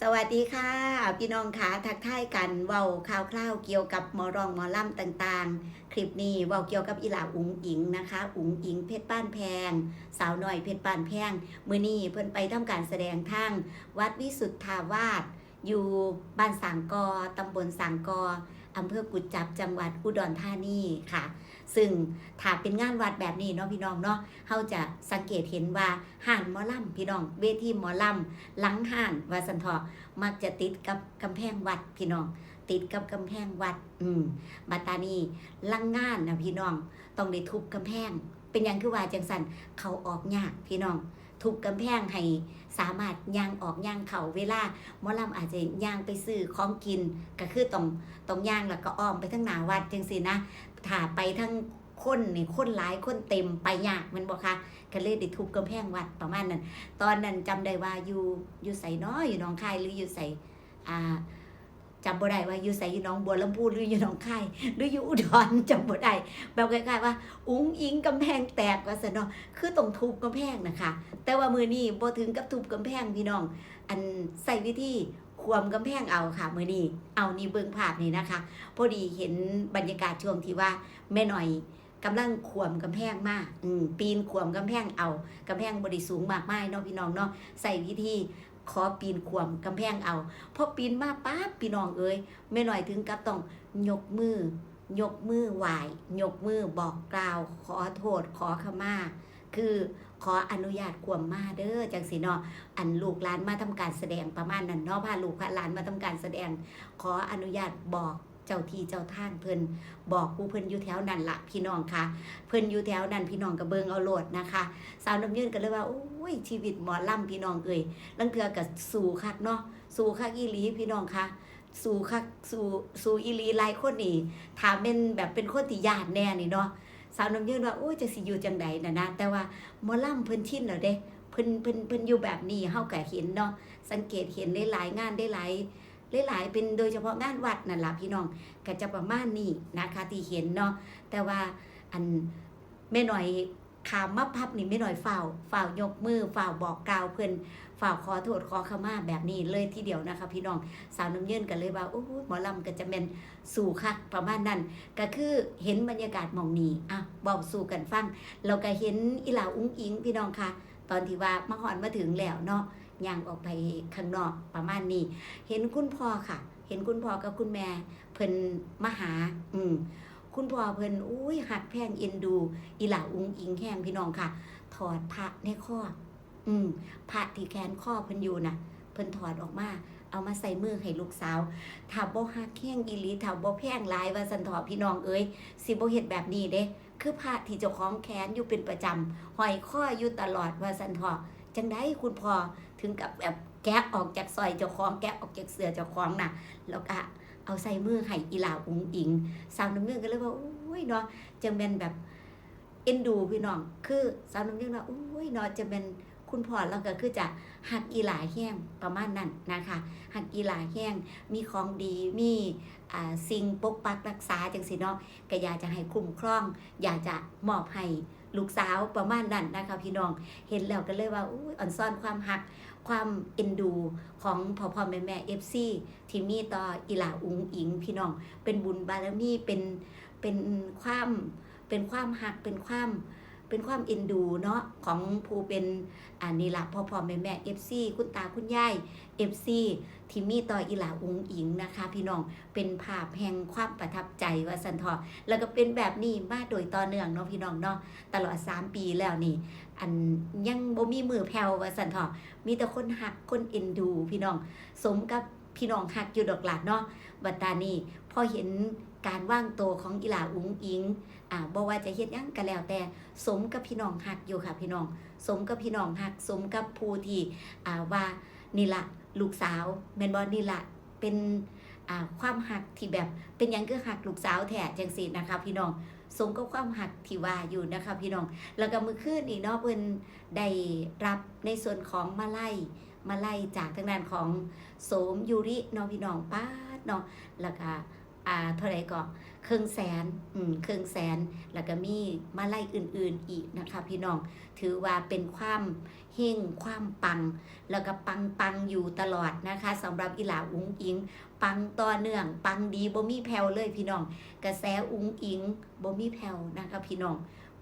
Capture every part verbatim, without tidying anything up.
สวัสดีค่ะ พี่น้องคะ ทักทายกัน เว้าข่าวคราวเกี่ยวกับหมอร้องหมอลำต่างๆ คลิปนี้เว้าเกี่ยวกับอีหล่าอุ๋งอิ๋งนะคะ อุ๋งอิ๋งเพชรบ้านแพง สาวน้อยเพชรบ้านแพง มื้อนี้เพิ่นไปทำการแสดงทางวัดวิสุทธาวาส อยู่บ้านสางกอ ตำบลสางกอ อำเภอกุดจับ จังหวัดอุดรธานีค่ะ ซึ่งถ้าเป็นงานวัดแบบนี้เนาะพี่น้องเนาะ เฮาจะสังเกตเห็นว่าฮ้านหมอลำพี่น้อง เวทีหมอลำ หลังฮ้านว่าซั่นเถาะ มักจะติดกับกำแพงวัดพี่น้อง ติดกับกำแพงวัด อืม บัดตานี้หลังงานน่ะพี่น้อง ต้องได้ทุบกำแพง เป็นหยังคือว่าจั่งซั้น เข้าออกยากพี่น้อง ทุบกำแพงให้สามารถย่างออกย่างเข้า เวลาหมอลำอาจจะย่างไปซื้อของกิน ก็คือต้อง ต้องย่างแล้วก็อ้อมไปทางหน้าวัดจั่งซี้นะ ถ้าไปทางคนนี่ คนหลายคนเต็ม ไปยากแม่นบ่คะ ก็เลยได้ทุบกำแพงวัดประมาณนั้น ตอนนั้นจำได้ว่าอยู่ อยู่ไสน้อ อยู่หนองคายหรืออยู่ไส อ่า จำบ่ได้ว่าอยู่ไส อยู่หนองบัวลำภูหรืออยู่หนองคาย หรืออยู่อุดร จำบ่ได้ แบบคล้ายๆว่า อุ๋งอิ๋งกำแพงแตกว่าซั่นเนาะ คือต้องทุบกำแพงนะคะ แต่ว่ามื้อนี้บ่ถึงกับทุบกำแพงพี่น้อง อันใช้วิธีขวมกำแพงเอาค่ะ มื้อนี้ เอานี่เบิ่งภาพนี่นะคะ พอดีเห็นบรรยากาศช่วงที่ว่าแม่น้อยกำลังขวมกำแพงมา อืม ปีนขวมกำแพงเอา กำแพงบ่ได้สูงมากมายเนาะพี่น้องเนาะ ใช้วิธีขอปีนขวมกำแพงเอา พอปีนมาปั๊บพี่น้องเอ๋ย แม่น้อยถึงกับต้องยกมือ ยกมือไหว้ ยกมือบอกกล่าว ขอโทษ ขอขมา คือขออนุญาตขวมมาเด้อ จั่งซี้เนาะ อันลูกหลานมาทำการแสดงประมาณนั้นเนาะ พาลูกพาหลานมาทำการแสดง ขออนุญาตบอกเจ้าที่เจ้าทางเพิ่น บอกผู้เพิ่นอยู่แถวนั้นล่ะพี่น้องคะ เพิ่นอยู่แถวนั้นพี่น้องก็เบิ่งเอาโลดนะคะ สาวน้ำยืนก็เลยว่า โอ้ย ชีวิตหมอลำพี่น้องเอ๋ย ลางเทื่อก็สู้คักเนาะ สู้คักอีหลีพี่น้องคะ สู้คัก สู้ สู้อีหลี หลายคนนี่ ถ้าแม่นแบบเป็นคนที่ย้านแน่นี่เนาะ สาวน้ำยืนว่า โอ้ย จักสิอยู่จั่งใดน่ะนะ แต่ว่าหมอลำเพิ่นชินแล้วเด้ เพิ่น เพิ่น เพิ่นอยู่แบบนี้ เฮาก็เห็นเนาะ สังเกตเห็นหลายๆงาน หลายๆ หลายๆ เป็นโดยเฉพาะงานวัดนั่นล่ะพี่น้อง ก็จะประมาณนี้นะคะ ที่เห็นเนาะ แต่ว่าอันแม่น้อยข้ามมาปั๊บนี่ แม่น้อยฟ้าว ฟ้าวยกมือ ฟ้าวบอกกล่าวเพิ่น ฟ้าวขอโทษขอขมาแบบนี้เลยทีเดียวนะคะพี่น้อง สาวน้ำยืนก็เลยว่า โอ้ย หมอลำก็จะแม่นสู้คักประมาณนั้น ก็คือเห็นบรรยากาศหม่องนี้ อ่ะ เว้าสู่กันฟัง แล้วก็เห็นอีหล่าอุ๋งอิ๋งพี่น้องคะ ตอนที่ว่ามาฮอดมาถึงแล้วเนาะ ย่างออกไปข้างนอกประมาณนี้ เห็นคุณพ่อค่ะ เห็นคุณพ่อกับคุณแม่เพิ่นมาหา อืม คุณพ่อเพิ่น อุ้ย ฮักแพงเอ็นดูอีหล่าอุ๋งอิ๋งแฮงพี่น้องค่ะ ถอดพระในคอ อืม พระที่แขวนคอเพิ่นอยู่น่ะ เพิ่นถอดออกมา เอามาใส่มือให้ลูกสาว ถ้าบ่ฮักแฮงอีหลี ถ้าบ่แพงหลายว่าซั่นเถาะพี่น้องเอ๋ย สิบ่เฮ็ดแบบนี้เด้ คือพระที่เจ้าของแขวนอยู่เป็นประจำ ห้อยคออยู่ตลอดว่าซั่นเถาะ จั่งใดคุณพ่อถึงกับแบบแกะออกจากสร้อยเจ้าของ แกะออกจากเสื้อเจ้าของน่ะ แล้วก็เอาใส่มือให้อีหล่าอุ๋งอิ๋ง สาวน้ำเงินก็เลยว่า โอ้ยเนาะ จั่งแม่นแบบเอ็นดูพี่น้อง คือสาวน้ำเงินว่า โอ้ยเนาะ จั่งแม่นคุณพ่อเราก็คือจะฮักอีหล่าแฮงประมาณนั้นนะคะ ฮักอีหล่าแฮง มีของดี มี อ่า สิ่งปกปักรักษาจั่งซี้เนาะ ก็อยากจะให้คุ้มครอง อยากจะมอบให้ลูกสาวประมาณนั้นนะคะพี่น้อง เห็นแล้วก็เลยว่า อุ้ย อ่อนซ่อนความฮัก ความเอ็นดูของพ่อๆแม่ๆ เอฟซี ที่มีต่ออีหล่าอุ๋งอิ๋งพี่น้อง เป็นบุญบารมี เป็น เป็นความ เป็นความฮัก เป็นความ เป็นความเอ็นดูเนาะ ของผู้เป็น อ่า นี่ล่ะ พ่อๆแม่ๆ เอฟซี คุณตาคุณยาย เอฟซี ที่มีต่ออีหล่าอุ๋งอิ๋งนะคะพี่น้อง เป็นภาพแห่งความประทับใจว่าซั่นเถาะ แล้วก็เป็นแบบนี้มาโดยต่อเนื่องเนาะพี่น้องเนาะ ตลอดสามปีแล้วนี่ อันยังบ่มีมื้อแผ่วว่าซั่นเถาะ มีแต่คนฮักคนเอ็นดูพี่น้อง สมกับพี่น้องฮักอยู่ดอกล่ะเนาะ บัดตานี้พอเห็นการวางตัวของอีหล่าอุ๋งอิ๋ง อ่า บ่ว่าจะเฮ็ดหยังก็แล้วแต่ สมกับพี่น้องฮักอยู่ค่ะพี่น้อง สมกับพี่น้องฮัก สมกับผู้ที่ อ่า ว่านี่ล่ะลูกสาว แม่นบ่ นี่ล่ะเป็น อ่า ความฮักที่แบบ เป็นหยังคือฮักลูกสาวแท้จั่งซี้นะคะพี่น้อง สมกับความฮักที่ว่าอยู่นะคะพี่น้อง แล้วก็มื้อคืนนี้เนาะ เพิ่นได้รับในส่วนของมาลัย มาลัยจากทางด้านของโสม ยูริเนาะพี่น้อง ป๊าดเนาะ แล้วก็ อ่า เท่าใดก็ เครื่องแสน อืม เครื่องแสน แล้วก็มีมาลัยอื่นๆอีกนะคะพี่น้อง ถือว่าเป็นความเฮง ความปัง แล้วก็ปังๆอยู่ตลอดนะคะ สำหรับอีหล่าอุ๋งอิ๋ง ปังต่อเนื่อง ปังดีบ่มีแผ่วเลยพี่น้อง กระแสอุ๋งอิ๋งบ่มีแผ่วนะคะพี่น้อง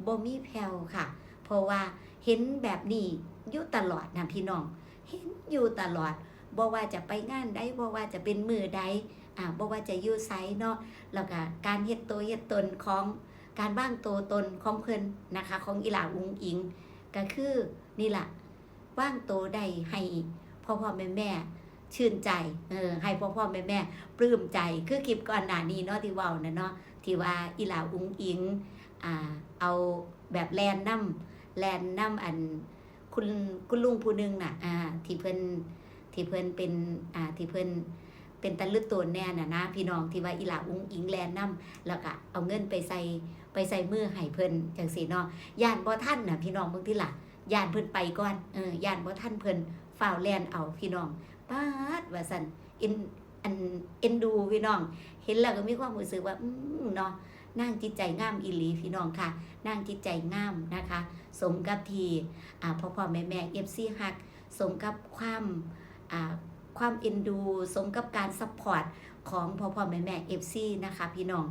บ่มีแผ่วค่ะ เพราะว่าเห็นแบบนี้อยู่ตลอดนะพี่น้อง เห็นอยู่ตลอด บ่ว่าจะไปงานใด บ่ว่าจะเป็นมื้อใด อ่า บ่ว่าจะอยู่ไสเนาะ แล้วก็การเฮ็ดตัวเฮ็ดตนของ การวางตัวตนของเพิ่นนะคะ ของอีหล่าอุ๋งอิ๋ง ก็คือนี่ล่ะ วางตัวได้ให้พ่อๆแม่ๆชื่นใจ เออ ให้พ่อๆแม่ๆปลื้มใจ คือคลิปก่อนหน้านี้เนาะ ที่เว้าน่ะเนาะ ที่ว่าอีหล่าอุ๋งอิ๋ง อ่า เอาแบบแล่นนำ แล่นนำอัน คุณ คุณลุงผู้หนึ่งน่ะ อ่า ที่เพิ่น ที่เพิ่นเป็น อ่า ที่เพิ่นเป็นตาลึกโตนแน่น่ะนะ พี่น้อง ที่ว่าอีหล่าอุ๋งอิ๋งแล่นนำ แล้วก็เอาเงินไปใส่ ไปใส่มือให้เพิ่นจั่งซี้เนาะ ย้านบ่ทันน่ะพี่น้อง เบิ่งติล่ะ ย้านเพิ่นไปก่อน เออ ย้านบ่ทันเพิ่น ฟ้าวแล่นเอาพี่น้อง ป๊าด ว่าซั่น เอ็น อัน เอ็นดูพี่น้อง เห็นแล้วก็มีความรู้สึกว่า อืม เนาะ นางจิตใจงามอีหลีพี่น้องค่ะ นางจิตใจงามนะคะ สมกับที่ อ่า พ่อๆแม่ๆเอฟซีฮัก สมกับความ อ่า ความเอ็นดู สมกับการซัพพอร์ตของพ่อๆแม่ๆเอฟซีนะคะพี่น้อง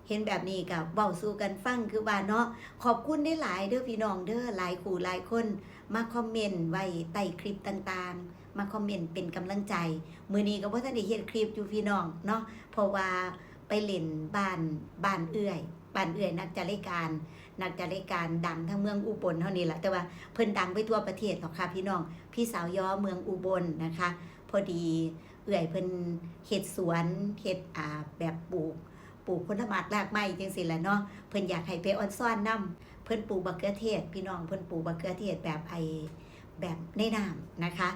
เห็นแบบนี้ก็เว้าสู่กันฟังคือว่าเนาะ ขอบคุณได้หลายเด้อพี่น้องเด้อ หลายคู่หลายคนมาคอมเมนต์ไว้ใต้คลิปต่างๆ มาคอมเมนต์เป็นกำลังใจ มื้อนี้ก็บ่ทันได้เฮ็ดคลิปอยู่พี่น้องเนาะ เพราะว่าไปเล่นบ้าน บ้านเอื้อย บ้านเอื้อยนักจัดรายการ นักจัดรายการดังทั้งเมืองอุบลเฮานี่ล่ะ แต่ว่าเพิ่นดังไปทั่วประเทศหรอกค่ะพี่น้อง พี่สาวยอเมืองอุบลนะคะ พอดีเอื้อยเพิ่นเฮ็ดสวน เฮ็ด อ่า แบบปลูก ปลูกผลหมากรากไม้จั่งซี้ล่ะเนาะ เพิ่นอยากให้ไปออนซอนนำ เพิ่นปลูกบักเขือเทศ พี่น้อง เพิ่นปลูกบักเขือเทศแบบไอ้ แบบในน้ำนะคะ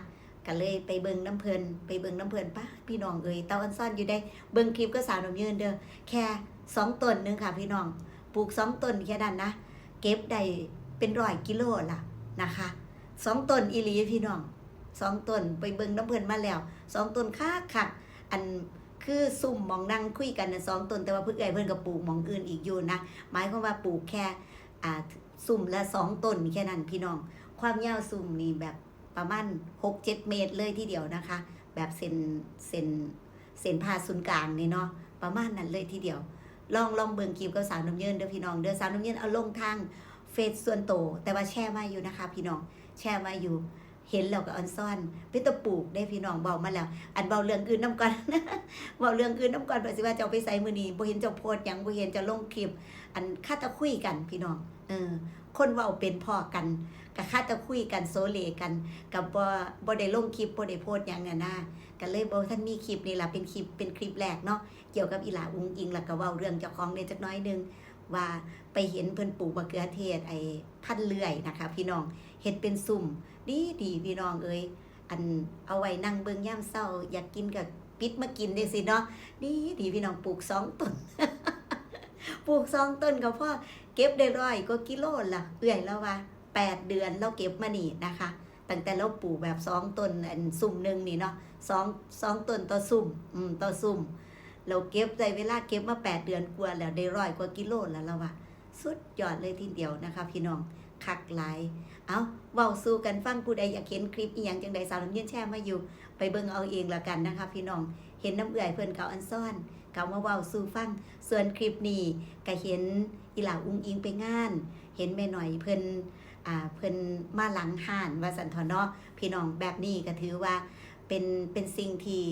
ก็เลยไปเบิ่งนำเพิ่น ไปเบิ่งนำเพิ่น ป๊าด พี่น้องเอ้ย ตาออนซอนอยู่เด้ เบิ่งคลิปกับสาวน้ำเยินเด้อ แค่สองต้นหนึ่งค่ะพี่น้อง ปลูกสองต้นแค่นั้นนะ เก็บได้เป็นร้อยกิโลล่ะนะคะ สองต้นอีหลีพี่น้อง สองต้น ไปเบิ่งนำเพิ่นมาแล้ว สองต้นคักๆ อัน คือซุมหม่องนั่งคุยกันน่ะสองต้น แต่ว่าเพิ่น เอื้อยเพิ่นก็ปลูกหม่องอื่นอีกอยู่นะ หมายความว่าปลูกแค่ อ่า ซุมละสองต้นแค่นั้นพี่น้อง ความยาวซุมนี่แบบประมาณหกเจ็ดเมตรเลยทีเดียวนะคะ แบบเส้น เส้น เส้นผ่าศูนย์กลางนี่เนาะ ประมาณนั้นเลยทีเดียว ลอง ลองเบิ่งคลิปกับสาวน้ำเยินเด้อพี่น้องเด้อ สาวน้ำเยินเอาลงทางเฟซส่วนตัว แต่ว่าแชร์มาอยู่นะคะพี่น้อง แชร์มาอยู่ เห็นแล้วก็ออนซอน เป็นตาปลูกเด้พี่น้อง เว้ามาแล้ว อันเว้าเรื่องอื่นนำก่อน เว้าเรื่องอื่นนำก่อน เพิ่นสิว่าเจ้าไปไสมื้อนี้ บ่เห็นเจ้าโพสต์หยัง บ่เห็นเจ้าลงคลิป อันคาแต่คุยกันพี่น้อง เออ คนเว้าเป็นพ้อกัน ก็คาแต่คุยกันโซเลกัน ก็บ่ บ่ได้ลงคลิป บ่ได้โพสต์หยังนั่นนะ ก็เลยบ่ทันมีคลิป นี่ล่ะเป็นคลิป เป็นคลิปแรกเนาะ เกี่ยวกับอีหล่าอุ๋งอิ๋ง แล้วก็เว้าเรื่องเจ้าของแหน่จักหน่อยหนึ่ง ว่าไปเห็นเพิ่นปลูกบักเขือเทศ ไอ้พันธุ์เลื่อยนะคะพี่น้อง เฮ็ดเป็นซุม ดีๆ พี่น้องเอ้ย อันเอาไว้นั่งเบิ่งยามเช้า อยากกินก็ปิดมากินจั่งซี้เนาะ ดีๆ พี่น้อง ปลูกสองต้น ปลูกสองต้นก็พอ เก็บได้ร้อยกว่ากิโลล่ะ เอื้อยลาวว่า แปดเดือนลาวเก็บมานี่นะคะ ตั้งแต่ลาวปลูกแบบสองต้น อันซุมหนึ่งนี่เนาะ สอง สองต้นต่อซุม อืม ต่อซุม ลาวเก็บ ใช้เวลาเก็บมาแปดเดือนกว่าแล้ว ได้ร้อยกว่ากิโลแล้วลาวว่า สุดยอดเลยทีเดียวนะคะพี่น้อง คักหลาย เอ้า เว้าสู่กันฟัง ผู้ใดอยากเห็นคลิปอีหยังจั่งใด สาวน้ำเย็นแชร์มาอยู่ ไปเบิ่งเอาเองละกันนะคะพี่น้อง เห็นนำเอื้อยเพิ่นก็ออนซอน ก็เอามาเว้าสู่ฟัง ส่วนคลิปนี้ก็เห็นอีหล่าอุ๋งอิ๋งไปงาน เห็นแม่น้อยเพิ่น อ่า เพิ่นมาหลังฮ้านว่าซั่นเถาะเนาะ พี่น้อง แบบนี้ก็ถือว่าเป็น เป็นสิ่งที่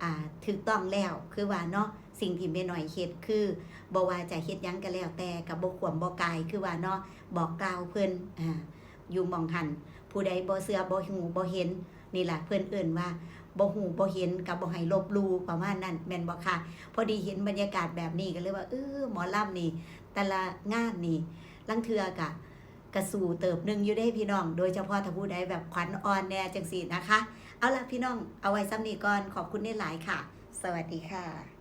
อ่า ถูกต้องแล้ว คือว่าเนาะ สิ่งที่แม่น้อยเฮ็ดคือ บ่ว่าจะเฮ็ดหยังก็แล้วแต่ ก็บ่ขวมบ่กาย คือว่าเนาะ บอกกล่าวเพิ่น อ่า อยู่หม่องหั้น ผู้ใดบ่เชื่อ บ่ฮู้ บ่เห็น นี่ล่ะ เพิ่นเอิ้นว่า บ่ฮู้บ่เห็นก็บ่ให้ลบหลู่ ประมาณนั้น แม่นบ่คะ พอดีเห็นบรรยากาศแบบนี้ก็เลยว่า เออ หมอลำนี่ แต่ละงานนี่ ลางเทื่อก็ ก็สู้เติบหนึ่งอยู่เด้พี่น้อง โดยเฉพาะถ้าผู้ใดแบบขวัญอ่อนแหน่จั่งซี้นะคะ เอาล่ะพี่น้อง เอาไว้ส่ำนี้ก่อน ขอบคุณหลายๆค่ะ สวัสดีค่ะ